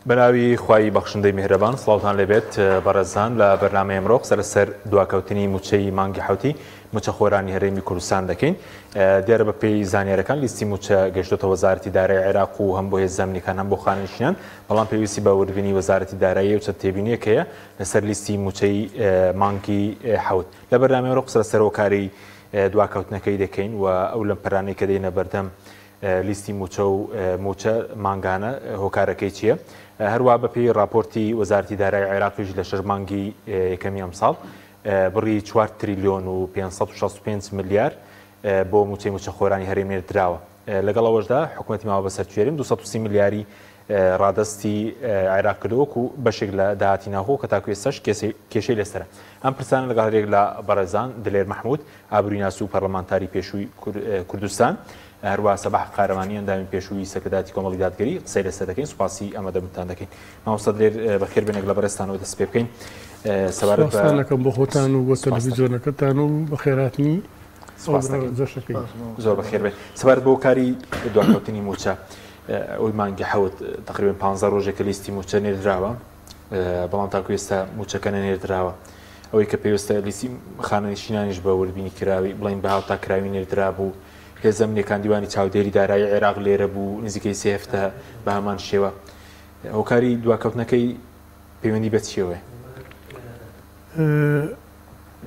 بەناوی خوای بەخشندەی میهرەبان سڵاوتان لێبێت بەڕێزان لە بەرنامەی ئەمڕۆ قسە لەسەر دواکەوتنی مووچەی مانگی حەوتی مووچەخۆرانی هەرێمی کوردستان دەکەین. دیارە بەپێی زانیارەکان لیستی مووچە گەشتۆتە وەزارەتی دارایی عێراق و هەم بۆ هێزە ئەمنیەکان هەم بۆ خانەنشینان، بەڵام پێویستی بە وردبینی وەزارەتی دارایی و چەند تێبینیەک هەیە لەسەر لیستی مووچەی مانگی حەوت. لە بەرنامەی ئەمڕۆ قسە لەسەر هۆکاری دواکەوتنەکەی دەکەین و ئەو لەمپەرانەی کە دێنە بەردەم لیستی مووچە و مووچە مانگانە هۆکارەکەی چییە؟ هەروا بەپێی ڕاپۆرتی وەزارەتی دارایی عێراقیش لە شەش مانگی یەکەمی ئەمساڵ بڕی 4 تریلیۆن و 565 ملیار بۆ مووچەی مووچەخۆرانی هەرێم نێردراوە. لەگەڵ ئەوەشدا حکومەتی ماوە بەسەرچووی 230 ملیاری ڕادەستی عێراق کردووە وەکو بەشێک لە داهاتی ناوخۆ کە تاکو ئێستاش کێشەی لەسەرە. ئەم پرسانە لەگەڵ هەریەک لە بەڕێزان دلێر مەحمود، ئابووریناس و پەرلەمانتاری پێشووی کوردستان، هەروەها سەباح قارەمانی ئەندامی پێشووی سەرکردایەتی کۆمەڵی دادگەری قسەی لەسەر دەکەین. سوپاسی ئامادەبوونتان دەکەین. مامۆستا دلێر بەخێر بێن لەگەڵ بەڕێزتانەوە دەست پێ بکەین. سەبارەت بە سوپاستان دەکەم بۆ خۆتان و بۆ تەلەڤیزیۆنەکەتان و بەخێرهاتنی سوپاس دەکەین. زۆر بەخێر بێن. سەبارەت بە هۆکاری دواکەوتنی مووچە، ئەوەی مانگی حەوت تقریبا 15 ڕۆژێکە لیستی مووچە نێردراوە، بەڵام تاکو ئێستا مووچەکە نەنێردراوە. ئەوەی کە پێویستە لیستی خانەنشینانیش بە وردبینی کراوی بڵین بە هاوتا کراوی نێردرابوو. هێزە ئەمنییەکان دیوانی چاودێری دارایی عێراق لێرە بوو نزیکەی سێ هەفتە بە هەمان شێوە. هۆکاری دواکەوتنەکەی پەیوەندی بە چیەوەیە؟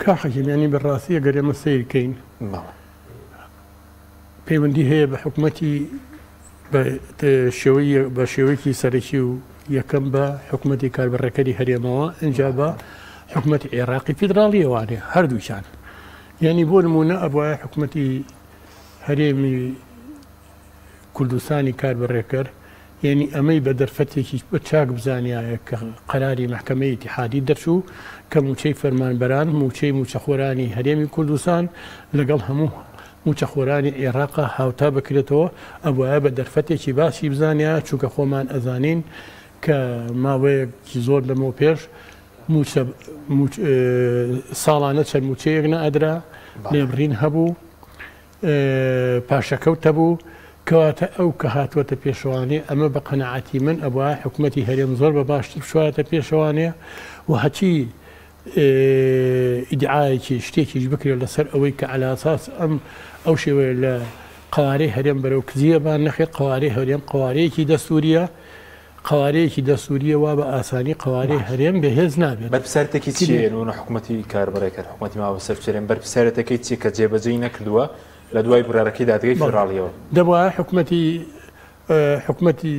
کاک حەکیم یانی بەڕاستی ئەگەر ئێمە سەیر کەین پەیوەندی هەیە بە حکومەتی بە شێوەی بە شێوەیەکی سەرەکی و یەکەم بە حکومەتی کاربەڕێکەری هەرێمەوە ئینجا بە حکومەتی عێراقی فیدراڵیەوانێ هەردووکیان یعنی بۆ نمونە ئەبواە حکومەتی هەرێمی کوردستانی کاربەڕێکەر یەنی ئەمەی بە دەرفەتێکی چاک بزانیایە کە قەراری مەحکەمەی ئیتیحادی دەرچوو کە مووچەی فەرمانبەران، مووچەی مووچەخۆرانی هەرێمی کوردستان لەگەڵ هەموو مووچەخۆرانی عێراقا هاوتا بکرێتەوە، ئەبوایە بە دەرفەتێکی باشی بزانیایە، چونکە خۆمان ئەزانین کە ماوەیەکی زۆر لەمەوپێش مووچە ساڵانە چەند مووچەیەک نەئەدرا، لێبڕین هەبوو. پاشەکەوت هەبوو، کەواتە ئەو کە هاتووەتە پێشەوانێ ئەمە بە قەناعەتی من ئەبوایە حکومەتی هەرێم زۆر بە باشتر بچوایەتە پێشەوانێ و هەچی ئیدعایەکی شتێکیش بکرێت لەسەر ئەوەی کە عەلاساس ئەم ئەو شێوەیە لە قەوارەی هەرێم بەرەو کزیە بان نەخێر قەوارەی هەرێم قەوارەیەکی دەستوریە قەوارەیەکی دەستوریە وا بە ئاسانی قەوارەی هەرێم بەهێز نابێت. بەرپرسیارێتێکی چییە نمونە حکومەتی کاربەڕێکەر حکومەتی ماوە سەرچێرێن بەرپرسیارێتەکەی چییە کە جێبەجێی نەکردووە لە دوای بڕیارەکەی دادگای فیدراڵیەوە؟ دەبوایە حکومەتی حکومەتی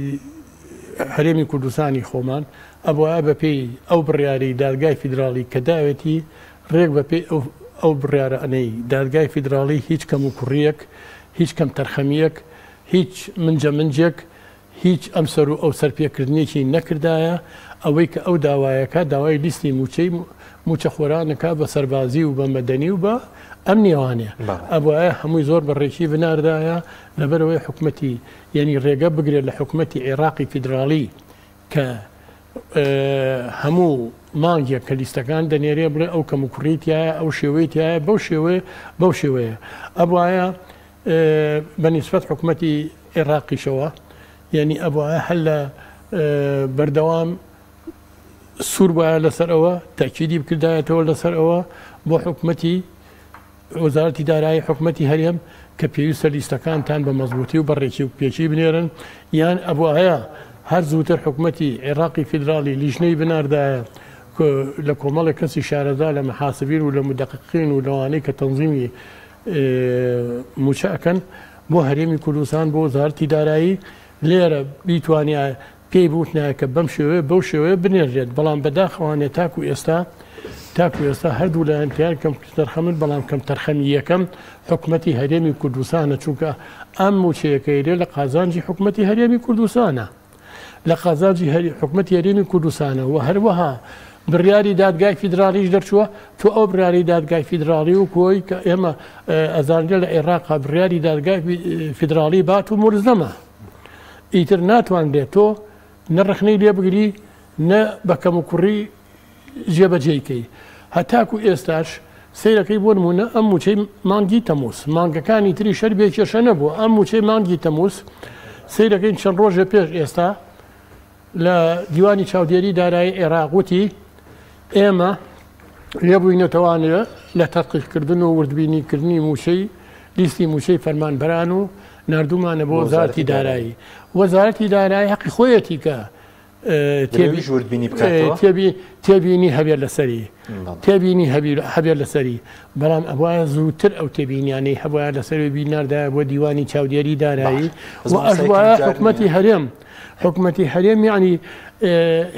هەرێمی کوردستانی خۆمان ئەبوایە بەپێی ئەو بڕیارەی دادگای فیدراڵی کە داوێتی ڕێک بەپێی ئەو ئەو بڕیارانەی دادگای فیدراڵی هیچ کەموکوڕییەک هیچ کەمتەرخەمییەک هیچ منجەمنجێک هیچ ئەمسەر و ئەوسەر پێکردنێکی نەکردایە، ئەوەی کە ئەو داوایەکا داوای لیستی مووچەی مووچەخۆرانەکا بە سەربازی و بە مەدەنی و بە ئەمنیەوانێ ئەبوایە هەمووی زۆر بە ڕێکی بناردایە، لەبەرئەوەی حکومەتی یەنی ڕێگە بگرێت لە حکومەتی عێڕاقی فیدراڵی کە هەموو مانگێک کە لیستەکان دەنێرێ بڵێ ئەو کەموکوڕی تایە ئەو شێوەی تایە بەو شێوەیە بەو شێوەیە ئەبوایە بە نیسبەت حکومەتی عێراقیشەوە یعنی ئەبوایە هەر لە بەردەوام سوور بایە لەسەر ئەوە تەکیدی بکردایەتەوە لەسەر ئەوە بۆ حکومەتی وەزارەتی دارایی حکومەتی هەرێم کە پێویستە لیستەکانتان بە مەزبوتی و بە ڕێکی و پێکی بنێرن یان ئەبوایە هەر زووتر حکومەتی عێراقی فیدراڵی لیژنەی بناردایە لە کۆمەڵێک کەسی شارەزا لە محاسبین و لە مدەققین و لەوانەی کە تەنزیمی مووچە ئەکەن بۆ هەرێمی کوردستان بۆ وەزارەتی دارایی لێرە بیتوانیایە پێی بوتنایە کە بەم شێوەیە بەو شێوەیە بنێرێت بەڵام بەداخەوانێ تاکو ئێستا تاکو ئێستا هەردوو لایەن پێیان کەم تەرخەمن بەڵام کەم تەرخەمی یەکەم حکومەتی هەرێمی کوردستانە چونکە ئەم مووچەیەکەی لێ لە قازانجی حکومەتی هەرێمی کوردستانە. لە قازانجی حکومەتی هەرێمی کوردستانە و هەروەها بڕیاری دادگای فیدراڵیش دەرچووە تۆ ئەو بڕیاری دادگای فیدراڵی و کۆی کە ئێمە ئەزانرێ لە عێراقا بڕیاری دادگای فیدراڵی بات و ملزەمە ئیتر ناتوانرێت تۆ نە ڕەخنەی لێ بگری نە بە کەموکوڕی جێبەجێی کەی هەتاکو ئێستاش سەیرەکەی بۆ نمونە ئەم موچەی مانگی تەموز مانگەکانی تری شەر بێ کێشە نەبوو ئەم موچەی مانگی تەموز سەیرەکەین چەند ڕۆژێ پێش ئێستا لە دیوانی چاودێری دارایی عێراق وتی ئێمە لێبووینەتەوانێ لە تەدقیقکردن و وردبینیکردنی مووچەی لیستی مووچەی فەرمانبەران و ناردوومانە بۆ وەزارەتی دارایی. وەزارەتی دارایی هەقی خۆیەتی کە تێبینی هەبێت لەسەری تێبینی هەبێت لەسەری بەڵام ئەوایە زووتر ئەو تێبینیانەی هەبواە لەسەر بیناردایە بۆ دیوانی چاودێری دارایی و ئەشوایە حکومەتی هەرێم حکومەتی هەرێم یعنی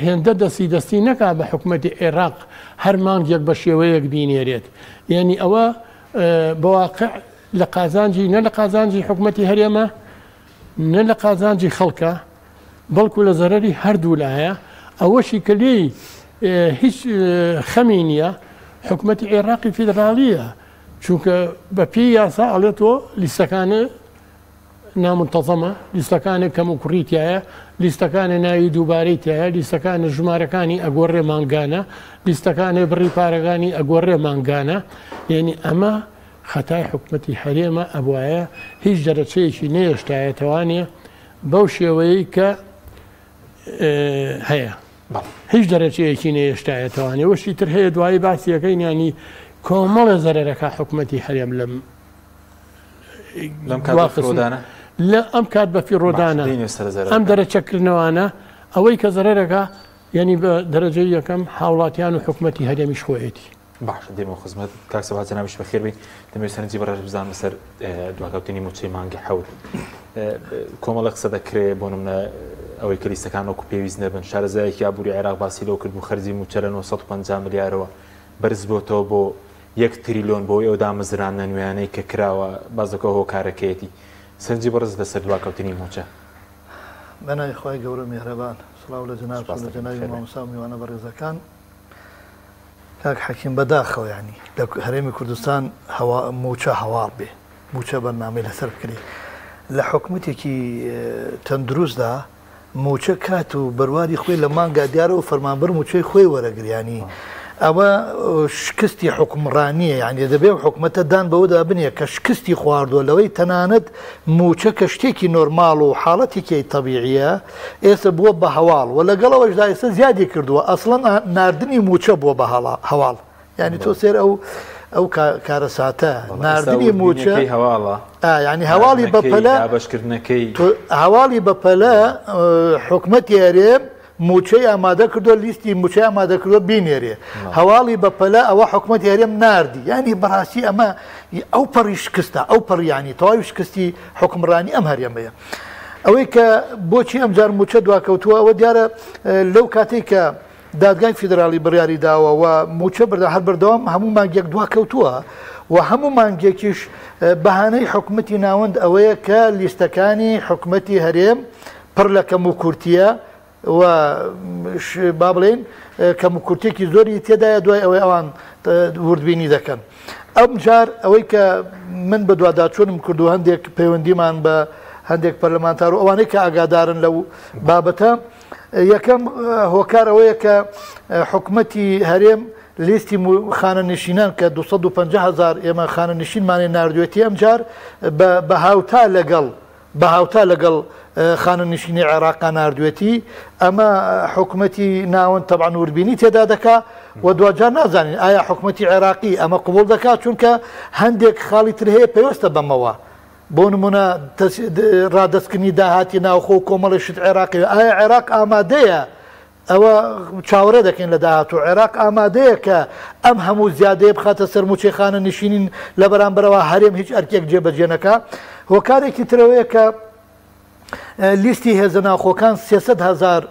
هێندە دەستی دەستی نەکا بە حکومەتی عێراق هەر مانگێک بە شێوەیەک بینێرێت یعنی ئەوە بەواقع لە قازانجی نە لە قازانجی حکومەتی هەرێمە نە لە قازانجی خەڵکە بەڵکو لە زەرەری هەردوولایە، ئەوەشی کە لێی هیچ خەمی نییە حکومەتی عێراقی فیدراڵییە، چونکە بە پێی یاسا ئەڵێ تۆ لیستەکانێ نامنتەزەمە، لیستەکانێ کەم و کوڕی تایە، لیستەکانێ ناوی دووبارەی تایە، لیستەکانێ ژمارەکانی ئەگۆڕێ مانگانە، لیستەکانێ بڕی پارەکانی ئەگۆڕێ مانگانە، یعنی ئەمە خەتای حکومەتی هەرێمە ئەبوایە هیچ دەرەچەیەکی نەیەشتایەتەوانێ بەو شێوەیەی کە هەیە هیچ دەرەچەیەکی نەیەشتایەتەوانێ وەشی تر هەیە دوایی باسیەکەی یانی کۆمەڵە زەرەرەکە حکومەتی هەرێم لەم لەم کات لە ئەم کات بە فیڕۆدانە ئەم دەرەچەکردنەوانە ئەوەی کە زەرەرەکە یعنی بە دەرەجەی یەکەم هاوڵاتیان و حکومەتی هەرێمیش خۆیەتی. باشە دێمەوە خزمەت کاک سەبات جەنابیش بەخێر بێی دەمەوێت سەرنجی بەڕێز بزانم لەسەر دواکەوتنی مووچەی مانگی حەوت کۆمەڵە قسە دەکرێ بۆ نمونە ئەوەی کە لیستەکان وەکو پێویست نەبن شارەزایەکی ئابووری عێراق باسی لەوە کرد بوو خەرجی مووچە لە 950 ملیارەوە بەرز بۆتەوە بۆ یەک تریلیۆن بۆ ئەو دامەزراندنە نوێیانەی کە کراوە بازەکە هۆکارەکەیەتی سەرنجی بەڕێز لەسەر دواکەوتنی مووچە. بەناوی خوای گەورە و میهرەبان سڵاو لە جەنابت و لە جەنابی مامۆستا و میوانە بەڕێزەکان. کاک حەکیم بەداخەوە یانی لە هەرێمی کوردستان هەوا موچە هەواڵ بێ موچە بەرنامەی لەسەر بکرێ لە حکومتێکی تەندروستدا موچە کات و بەرواری خۆی لە مانگا دیارە و فەرمانبەر موچەی خۆی وەرەگریانی ئەوە شکستی حکومڕانیە یعنی دەبێ و حکومەتە دان بەوەدا بنێ کە شکستی خواردووە لەوەی تەنانەت موچە کە شتێکی نۆرماڵ و حاڵەتێکی تەبیعیە ئێستا بووە بە هەواڵ و لەگەڵ ئەوەشدا ئێستا زیادی کردووە ئەسڵەن ناردنی مووچە بووە بە هەواڵ یعنی تۆ سێر ئەو ئەو کارەساتە ناردنی مووچە هەواڵە ینی هەواڵی بەپەلە بەشکردنەکەی هەواڵی بەپەلە حکومەتی هەرێم مووچەی ئامادە کردو لیستی مووچەی ئامادە کردو بینێرێ هەواڵی بەپەلە ئەوە حکومەتی هەرێم ناردی ینی بەڕاستی ئەمە ئەو پەڕی شکستە ئەو پەڕیانی تەواوی شکستی حکومڕانی ئەم هەرێمەیە ئەوەی کە بۆچی ئەمجار مووچە دواکەوتووە ئەوە دیارە لەو کاتێک کە دادگای فیدراڵی بڕیاری داوە و مووچە بەردە هەر بەردەوام هەموو مانگێک دواکەوتووە و هەموو مانگێکیش بەهانەی حکومەتی ناوەند ئەوەیە کە لیستەکانی حکومەتی هەرێم پڕ لە کەم و کورتیە و با بڵێین کەموکورتیەکی زۆری تێدایە دوای ئەوەی ئەوان وردبینی دەکەن. ئەم جار ئەوەی کە من بەدواداچوونم کرد و هەندێک پەیوەندیمان بە هەندێک پەرلەمانتار و ئەوانەی کە ئاگادارن لەو بابەتە یەکەم هۆکار ئەوەیە کە حکومەتی هەرێم لیستی خانەنشینان کە 250 هزار ئێمە خانەنشینمانی ناردوێتی ئەمجار بە هاوتا لەگەڵ بە هاوتا لەگەڵ خانەنشینی عێراقا ناردوێتی، ئەمە حکومەتی ناوەند تەبعەن وردبینی تێدا دەکا و دواجار نازانین ئایا حکومەتی عێراقی ئەمە قبوڵ دەکا، چونکە هەندێک خاڵی تر هەیە پەیوەستە بەمەوە، بۆ نمونە ڕادەستکردنی داهاتی ناوخۆ و کۆمەڵی شت عێراقی، ئایا عێراق ئامادەیە ئەوە چاوەڕێ دەکەین لە داهاتوو عێراق ئامادەیە کە ئەم هەموو زیادەیە بخاتە سەر مووچەی خانەنشینین لە بەرامبەرەوە هەرێم هیچ ئەرکێک جێبەجێ نەکا. هۆکارێکی ترەوەیە کە لیستی هێزە ناوخۆکان 300 هەزار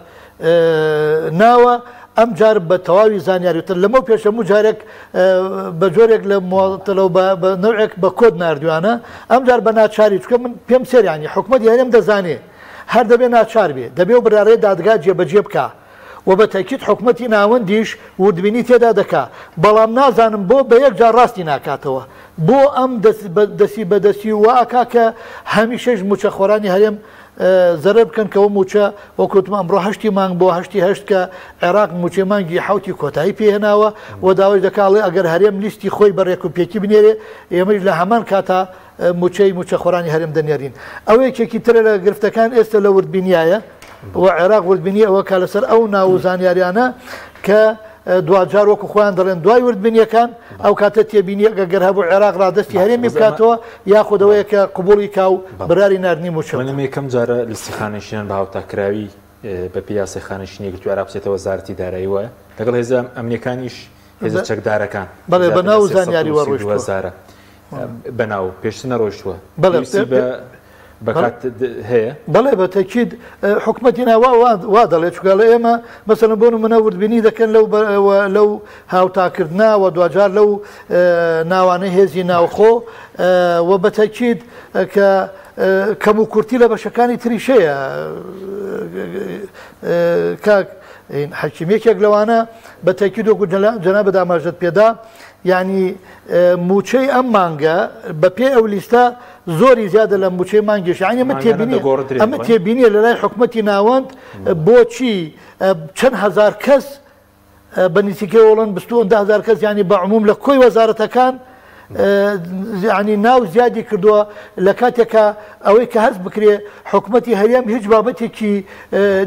ناوە ئەم جار بە تەواوی زانیاری تر لەمە پێش هەموو جارێک بە جۆرێک لە مۆتەلەوە بە نەوعێک بە کۆد ناردویانە ئەم جار بە ناچاری چکە من پێم سێریانی حکومەتی هەرێم دەزانێ هەر دەبێ ناچار بێ، دەبێ ئەو بڕیارەی دادگا جێبەجێ بکا و بە تەئکید حکومەتی ناوەندیش وردبینی تێدا دەکا، بەڵام نازانم بۆ بە یەکجار ڕاستی ناکاتەوە، بۆ ئەم دەستی بە دەستی وا ئەکا کە هەمیشەش مووچەخۆرانی هەرێم زەرەر بکەن کە ئەو مووچە وەک وتم ئەمڕۆ هەشتی مانگ بۆ هەشتی هەشت کە عێراق مووچەی مانگی حەوتی کۆتایی پێ هێناوە و داوایش دەکا ئەڵێ ئەگەر هەرێم لیستی خۆی بە ڕێکوپێکی بنێرێ ئێمەش لە هەمان کاتا مووچەی مووچەخۆرانی هەرێم دەنێرین. ئەوە یەکێکی ترە لە گرفتەکان ئێستا لە وردبینیایە. و عێراق وردبینی ئەوە کا لەسەر ئەو ناو و زانیاریانە کە دواجار وەکو خۆیان دەڵێن دوای وردبینیەکان ئەو کاتە تێبینیەکە گەر هەبوو عێراق ڕادەستی هەرێمی بکاتەوە یاخود ئەوەیە کە قبوڵی کا و بڕیاری ناردنی مووچە من ئەمە یەکەم جارە لیستی خانەنشینان بە هاوتاکراوی بە پێی یاسای خانەنشینی یەکگرتووی عێراق بچێتە وەزارەتی دارایی وایە لەگەڵ هێزە ئەمنیەکانیش هێزە چەکدارەکان بەڵێ بە ناو زانیاری وە ڕۆیشتووە هەزارە بە ناو پێشتر نەڕۆیشتووە پێویستی بە بەکات هەیە؟ بەڵێ بە تەکید حکومەتی ناوا وا دەڵێ چونکە لە ئێمە مەسەلەن بۆ نمونە وردبینی دەکەن لەو لەو هاوتاکردنا و دواجار لەو ناوانەی هێزی ناوخۆ و بە تەکید کە کەم و کورتی لە بەشەکانی تریش هەیە کاک حەکیم یەکێک لەوانە بە تەکید وەکو جەنابت ئاماژەت پێدا یانی مووچەی ئەم مانگە بە پێی ئەو لیستە زۆری زیادە لە مووچەی مانگیش یانی ئەمە تێبینی ئەمە تێبینیە لە لای حکومەتی ناوەند بۆچی چەند هەزار کەس بە نزیکەی وڵن 22 هەزار کەس ینی بە عموم لە کۆی وەزارەتەکان ینی ناو زیادی کردووە لە کاتێکا ئەوەی کە هەست بکرێ حکومەتی هەرێم هیچ بابەتێکی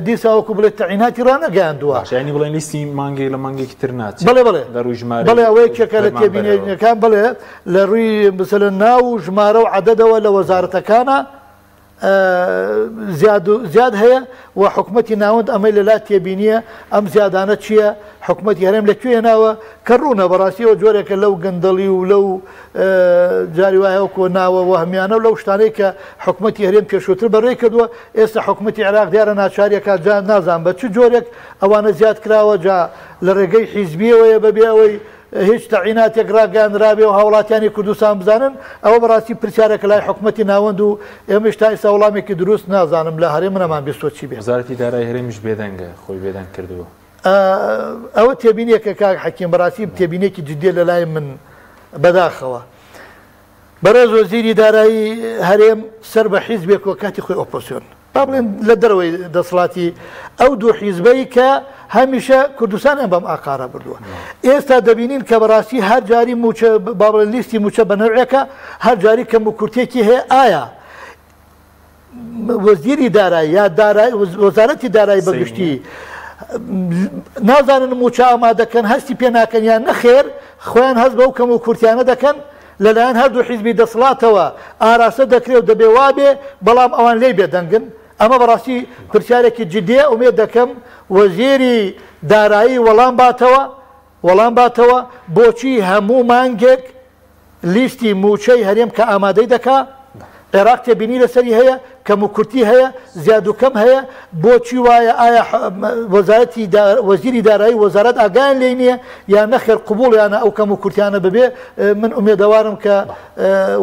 دیسا وەکو بڵێ تەعیناتی ڕانەگەیاندووە. باشە یانی بڵێن لیستی مانگێک لە مانگێکی تر ناچێت بەڵێ بەڵێ لە ڕووی ژمارەی بەڵێ ئەوە یەکێکە لە فەرمانبەرەوە. تێبینیەکان بەڵێ لە ڕووی مثلەن ناو و ژمارە و عەدەدەوە لە وەزارەتەکانە زیاد و زیاد هەیە و حکومەتی ناوەند ئەمەی لەلا تێبینیە ئەم زیادانە چییە حکومەتی هەرێم لە کوێ هێناوە کە ڕوونە بەڕاستیەوە جۆرێکە لەو گەندەڵی و لەو جاری وایە وەکۆ ناوە وەهمیانە و لەو شتانەی کە حکومەتی هەرێم پێشووتر بەڕێی کردووە ئێستا حکومەتی عێراق دیارە ناچاریەکە جا نازان بە چ جۆرێک ئەوانە زیاد کراوە جا لە ڕێگەی حیزبیەوەیە بەبێ ئەوەی هیچ تەعیناتێک ڕاگەیاندرابێ و هاوڵاتیانی کوردستان بزانن ئەوە بەڕاستی پرسیارێکە لای حکومەتی ناوەند و ئێمەش تا ئێستا وەڵامێکی دروست نازانم لە هەرێم نەمان بیستووە چی بێ. وەزارەتی دارایی هەرێمیش بێدەنگە، خۆی بێدەنگ کردووە. ئەوە تێبینیەکە کاک حەکیم بەڕاستی تێبینیەکی جدیە لەلای من بەداخەوە بەڕێز وەزیری دارایی هەرێم سەر بە حیزبێک و کاتی خۆی ئۆپۆسیۆن با بڵێن لە دەرەوەی دەسەڵاتی ئەو دوو حیزبەی کە هەمیشە کوردستانیان بەم ئاقارە بردووە ئێستا دەبینین کە بەڕاستی هەر جاری موچە با بڵێن لیستی موچە بە نەوعێکە هەر جاری کەم و کورتێکی هەیە ئایا وەزیری دارایی یا دارایی وەزارەتی دارایی بەگشتی نازانن موچە ئامادەکەن هەستی پێ ناکەن یان نەخێر خۆیان هەست بەو کەم و کورتیانە دەکەن لەلایەن هەردوو حیزبی دەسڵاتەوە ئاراستە دەکرێ و دەبێ وابێ بەڵام ئەوان لێی بێدەنگن ئەمە بەڕاستی پرسیارێکی جدیە ئومێد دەکەم وەزیری دارایی وەڵام باتەوە وەڵام باتەوە بۆچی هەموو مانگێک لیستی مووچەی هەرێم کە ئامادەی دەکا، عێراق تێبینی لەسەری هەیە، کەموکورتی هەیە، زیاد و کەم هەیە، بۆچی وایە، ئایا وەزارەتی وەزیری دارایی و وەزارەت ئاگایان لێی نییە یان نەخێر قبوڵیانە ئەو کەموکورتیانە ببێ، من ئومێدەوارم کە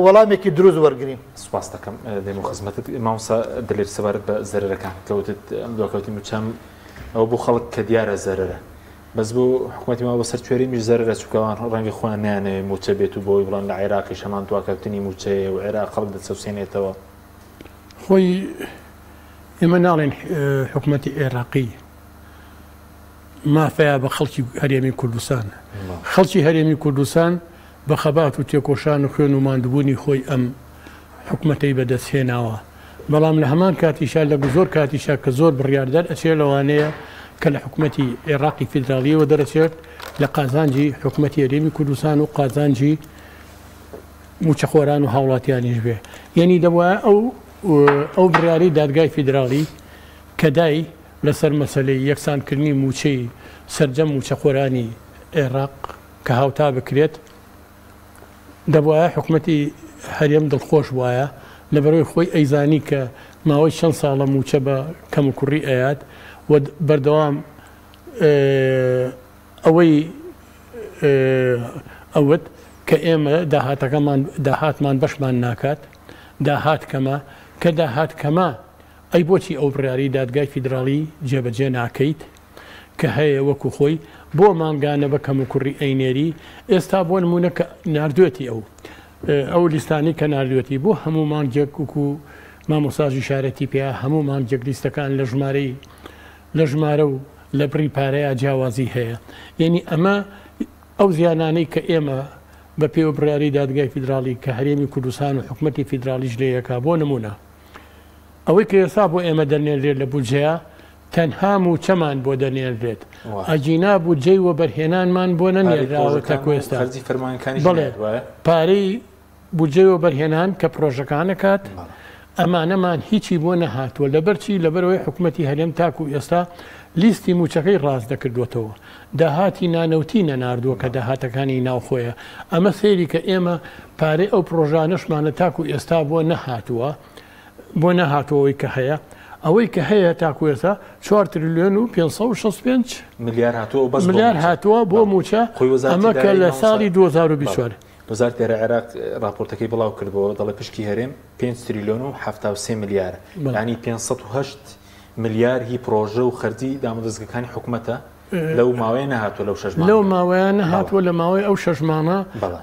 وەڵامێکی دروست وەرگرین. سوپاست دەکەم دێمەوە خزمەتت مامۆستا دلێر سەبارەت بە زەرەرەکان کە وتت ئەم دواکەوتنی مووچە ئەوە بۆ خەڵک کە دیارە زەرەرە بەس بۆ حکومەتی ماوە بەسەر کوێریمیش زەرەرە چونکە ئەوان ڕەنگە خۆیان نەیانەوێ مووچە بێت و بۆی بڵێن لە عێراقیش هەمان دواکەوتنی مووچەیە و عێراق خەڵک دەچەوسێنێتەوە. خۆی ئێمە ناڵێن حکومەتی عێراقی مافەیە بە خەڵکی هەرێمی کوردستان خەڵکی هەرێمی کوردستان بە خەبات و تێکۆشان و خوێن و ماندووبوونی خۆی ئەم حکومەتەی بەدەست هێناوە، بەڵام لە هەمان کاتیشا لە زۆر کاتیشا کە زۆر بڕیار دەرئەچێت لەوانەیە کە لە حکومەتی عێڕاقی فیدراڵیەوە دەرەچێت لە قازانجی حکومەتی هەرێمی کوردستان و قازانجی موچەخۆران و هاوڵاتیانیش بێ یعنی دەبوایە ئەو ئەو بڕیاری دادگای فیدراڵی کە دای لەسەر مەسەلەی یەکسانکردنی موچەی سەرجەم موچەخۆرانی عێڕاق کە هاوتا بکرێت دەبوایە حکومەتی هەرێم دڵخۆش بوایە لەبەرئەوەی خۆی ئەیزانی کە ماوەی چەند ساڵە مووچە بە کەموکوڕی ئەیات و بەردەوام ئەوەی ئەوت کە ئێمە داهاتەکەمان داهاتمان بەشمان ناکات داهات کەمە کە داهات کەمە ئەی بۆچی ئەو بڕیاری دادگای فیدراڵی جێبەجێ ناکەیت؟ کە هەیە وەکو خۆی بۆ مانگانە بە کەموکوڕی ئەینێری ئێستا بۆ نمونە کە ناردوێتی ئەو ئەو لیستانی کە ناردوێتی بۆ هەموو مانگێک وەکو مامۆساژ ئیشارەتی پێ هەموو مانگێک لیستەکان لە ژمارەی لە ژمارە و لە بڕی پارەیە جیاوازی هەیە یعنی ئەمە ئەو زیانانەی کە ئێمە بە پێوە بڕیاری دادگای فیدراڵی کە هەرێمی کوردستان و حکومەتی فیدراڵیش لێ یەکا بۆ نمونە ئەوەی کە ئێستا بۆ ئێمە دەنێنرێت لە بودجەیە تەنها مووچەمان بۆ دەنێررێت ئەگینا بودجەی وەبەرهێنانمان بۆ نەنێرراوە تاکو ئێستا. بەڵێ پارەی بودجەی وەبەرهێنان کە پرۆژەکان ئەکات ئەمانەمان هیچی بۆ نەهاتووە لەبەرچی لەبەرئەوەی حکومەتی هەرێم تاکو ئێستا لیستی مووچەکەی ڕاست نەکردووەتەوە داهاتی نانەوتی نەناردووە کە داهاتەکانی ناوخۆیە ئەمە سەیری کە ئێمە پارەی ئەو پرۆژانەشمانە تاکو ئێستا بۆ نەهاتووە بۆ نەهاتووە ئەوەی کە هەیە ئەوەی کە هەیە تاکو ئێستا 4 تریلیۆن و 565 ملیار هاتووە بەس ملیار هاتووە بۆ مووچە ئەمە کە لە ساڵی 2024 وەزارەتی دارایی عێراق ڕاپۆرتەکەی بڵاو کردەوە دەڵێ پشکی هەرێم 5 تریلیۆن و 73 ملیارە یعنی 508 ملیار هی پرۆژە و خەرجی دامودەزگەکانی حکومەتە لەو ماوەیە نەهاتووە لەو شەش لەو ماوەیە نەهاتووە لە ماوەی ئەو شەش مانە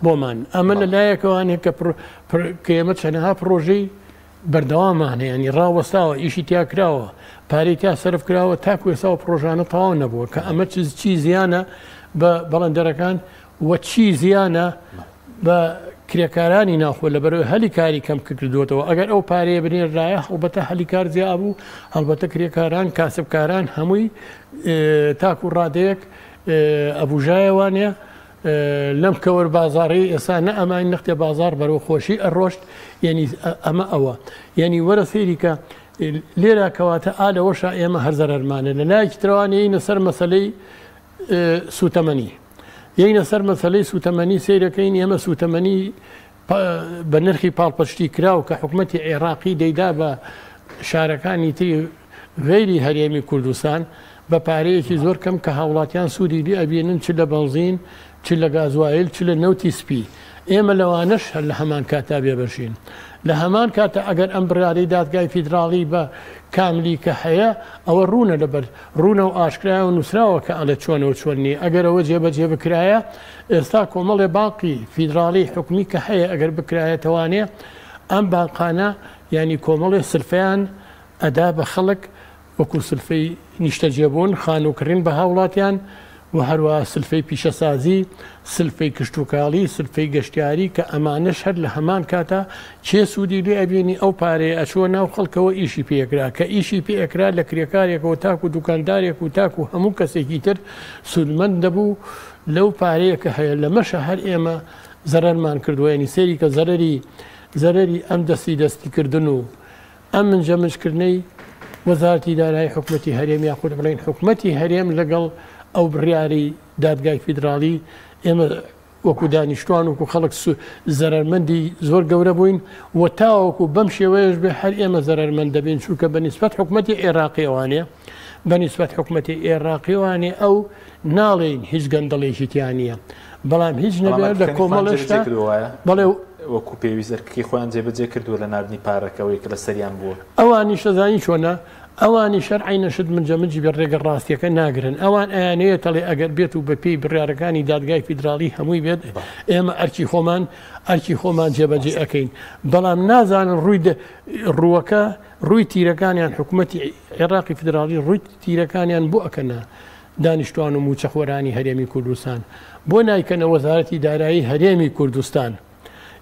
بۆمان ئەمە لە لایەکەوانێ کە کە ئێمە چەنەها پرۆژەی بەردەوامان هەیە ینی ڕاوەستاوە ئیشی تیا کراوە پارەی تیا سەرف کراوە تاکو ئێستا ئەو پرۆژانە تەواو نەبووە کە ئەمە چی زیانە بە بەڵێندەرەکان و چی زیانە بە کرێکارانی ناوخۆ لەبەرئەوەی هەلی کاری کەم کردووەتەوە ئەگەر ئەو پارەیە بنێرایە هەڵبەتە هەلی کار زیاد بوو هەڵبەتە کرێکاران کاسبکاران هەمووی تاکو ڕادەیەک ئەبوژایەوانە لەم کەوەر بازاڕی ئێستا نە ئەمای نەختێ بازار بەرەو خۆشی ئەڕۆشت یعنی ئەمە ئەوە یعنی وەرە سەیری کە لێرا کەواتە ئا لەوەشا ئێمە هەر زەرەرمانە لە لایەکی ترەوانەیینە سەر مەسەلەی سوتەمەنی یەینە سەر مەسەلەی سوتەمەنی سەیرەکەین ئێمە سوتەمەنی بە نرخی پاڵپشتی کراو کە حکومەتی عێراقی دەیدا بە شارەکانی تری غەیری هەرێمی کوردستان بە پارەیەکی زۆر کەم کە هاوڵاتیان سوودی لێ ئەبینن چ لە بەنزین چ لە گازوایل چ لە نەوتی سپی ئێمە لەوانەش هەر لە هەمان کاتا بێبەشین. لە هەمان کاتا ئەگەر ئەم بڕیارەی دادگای فیدراڵی بە کاملی کە هەیە ئەوە ڕوونە لەبەر ڕوونە و ئاشکرایە و نووسراوە کە ئەڵێ چۆنە و چۆن نییە ئەگەر ئەوە جێبەجێ بکرایە ئێستا کۆمەڵێ بانقی فیدراڵی حکومی کە هەیە ئەگەر بکرایەتەوانێ ئەم بانقانە یانی کۆمەڵێ سلفەیان ئەدا بە خەڵک وەکو سلفەی نیشتەجێبوون، خانوو کڕین بە هاوڵاتیان و هەروەها سلفەی پیشەسازی، سلفەی کشتوکاڵی، سلفەی گەشتیاری کە ئەمانەش هەر لە هەمان کاتا کێ سوودی لێ ئەبینی ئەو پارەیە ئەچووە ناو خەڵکەوە ئیشی پێ ئەکرا کە ئیشی پێ ئەکرا لە کرێکارێکەوە تاکو دوکاندارێک و تاکو هەموو کەسێکی تر سوودمەند دەبوو لەو پارەیە کە هەیە لەمەشە هەر ئێمە زەرەرمان کردووە یانی سەیری کە زەرەری زەرەری ئەم دەستی دەستی کردن و ئەم منجەمجکردنەی وەزارەتی دارایی حکومەتی هەرێم یاخود بڵێین حکومەتی هەرێم لەگەڵ ئەو بڕیاری دادگای فیدراڵی ئێمە وەکو دانیشتوان وەکو خەڵک زەرەرمەندی زۆر گەورە بووین و تاوەکو بەم شێوەیەش بێ هەر ئێمە زەرەرمەند دەبین چونکە بە نیسبەت حکومەتی عێراقیەوانێ بە نیسبەت حکومەتی عێراقیوانێ ئەو ناڵێین هیچ گەندەڵێکی تیا نییە بەڵام هیچ نەبێت لە کۆمەڵێشتا بەڵێ وەکو پێویست ئەرکەکەی خۆیان جێبەجێ کردووە لە ناردنی پارەکەوەی کە لەسەریان بووە. ئەوانیش ئەزانی چۆنە ئەوانیش هەر عەینە شت منجەمنجی بێ ڕێگە ڕاستیەکە ناگرن ئەوان ئەیانەوێت ئەڵێ ئەگەر بێت و بەپێی بڕیارەکانی دادگای فیدراڵی هەمووی بێت ئێمە ئەرکی خۆمان ئەرکی خۆمان جێبەجێ ئەکەین بەڵام نازانن ڕووی ڕووەکە ڕووی تیرەکانیان حکوومەتی عێراقی فیدراڵی ڕووی تیرەکانیان بۆ ئەکەنە دانیشتوان و مووچەخۆرانی هەرێمی کوردستان بۆ نایکەنە وەزارەتی دارایی هەرێمی کوردستان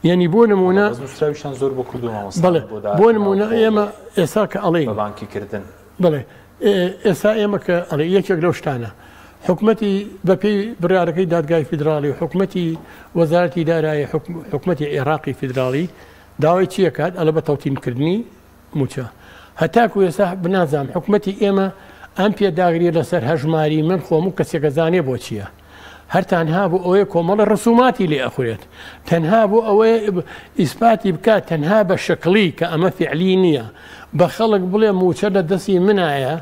یعنی بۆ نمونە نووسراویشان زۆر بۆ کردو مامۆستا بەڵێ بۆ نمونە ئێمە ئێستا کە ئەڵێین بە بانکی کردن بەڵێ ئێستا ئێمە کە ئەڵێ یەکێک لەو شتانە حکومەتی بەپێی بڕیارەکەی دادگای فیدراڵی و حکومەتی وەزارەتی دارایی حکومەتی عێراقی فیدراڵی داوای چیەکات ئەڵێ بە تەوتینکردنی موچە هەتاکو ئێستا بنازام حکومەتی ئێمە ئەم پێداگریە لەسەر هەژماری من خۆ هەموو کەسێک ئەزانێ بۆ چیە هەر تەنها بۆ ئەوەیە کۆمەڵە ڕسوماتی لێ ئەخورێت تەنها بۆ ئەوەیە ئیسپاتی بکات تەنها بە شکڵی کە ئەمە فعلی نییە بە خەڵک بڵێ موچە لە دەستی منایە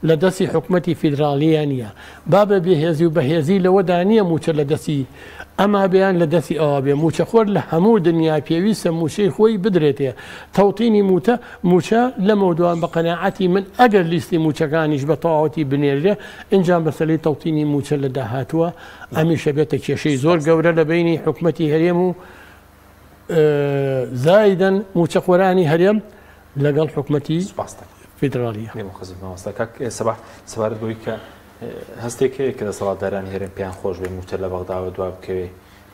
لە دەستی حکومەتی فیدراڵیە نییە با بە بێهێزی و بەهێزی لەوەدا نییە موچە لە دەستی ئەما بێ یان لە دەستی ئەوا بێ، مووچەخۆر لە هەموو دنیا پێویستە مووچەی خۆی بدرێتێ، تەوتینی مووتە مووچە لەمەودوا بە قەناعەتی من ئەگەر لیستی مووچەکانیش بە تەواوەتی بنێررێ ئینجا مەسەلەی تەوتینی مووچە لە داهاتووە ئەمیش ئەبێتە کێشەی زۆر گەورە لە بەینی حکومەتی هەرێم و زایدەن مووچەخۆرانی هەرێم لەگەڵ حکومەتی فیدراڵیە. مامۆستا کاک سەباح سەبارەت بەوەی کە هەستێک هەیە کە دەسەڵاتدارانی هەرێم پێیان خۆش بێ مووچە لە بەغداوە دوا بکەوێ